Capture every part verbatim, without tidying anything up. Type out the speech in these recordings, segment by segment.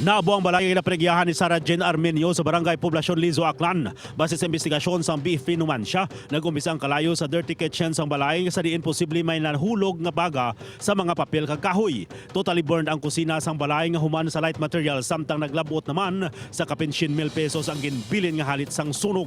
Naabo ang balay nga ginapanagyahan ni Sarah Jane Armenio sa Barangay Poblacion Lizo, Aklan. Base sa imbestigasyon sang B F P Numancia, nag-umpisa ang kalayo sa dirty kitchen sang balay sa diin posible may nahulog nga baga sa mga papel kag kahoy. Totally burned ang kusina sang balay nga human sa light material, samtang naglab-ot naman sa kapin syen mil pesos ang ginbilin nga halit sang sunog.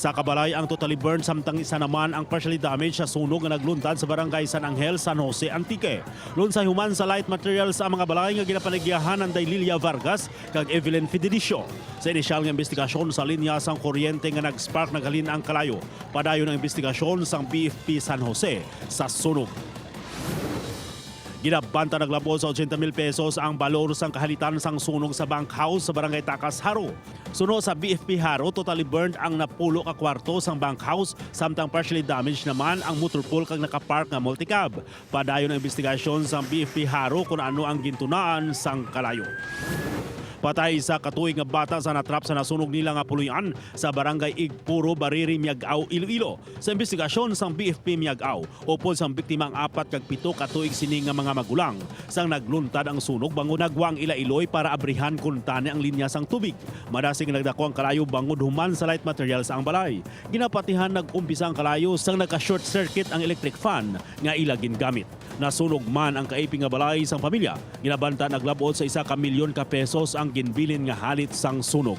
Sa kabalay ang totally burned, samtang isa naman ang partially damaged sa sunog nga nagluntad sa Barangay San Angel, San Jose, Antique. Lunsay human sa light materials ang mga balay nga ginapanagyahan ni Lilia Vargas kag Evelyn Federicio. Sa inisyal nga imbestigasyon sa linya sang kuryente nga nag-spark naghalin ang kalayo, padayon ang imbestigasyon sang B F P San Jose sa sunog. Ginabanta naglab-ot sa ochenta mil pesos ang balor sang kahalitan sang sunog sa bank house sa Barangay Tacas, Jaro. Suno sa B F P Jaro, totally burned ang napulo ka kwarto sang bank house, samtang partially damaged naman ang motor pool kag nakapark nga multicab. Padayon ang imbestigasyon sang B F P Jaro kung ano ang gintunaan sang kalayo. Patay isa ka tuig nga bata sa natrap sa nasunog nila nga puloy-an sa Barangay Igpuro, Bariri, Miag-ao, Iloilo. Sa imbestigasyon sang B F P Miag-ao, upod sang biktima ang apat kag pito ka tuig sini nga mga magulang. Sang nagluntad ang sunog, bangod nagwa ang ila iloy para abrihan kuntani ang linya sang tubig. Madasig nga nagdako ang kalayo bangod human sa light materials ang balay. Ginapatihan nag-umpisa ang kalayo sang nagka-short circuit ang electric fan nga ila gingamit. Nasunog man ang kaiping nga balay sang pamilya. Ginabanta naglab-ot sa isa ka milyon ka pesos ang ginbilin nga halit sang sunog.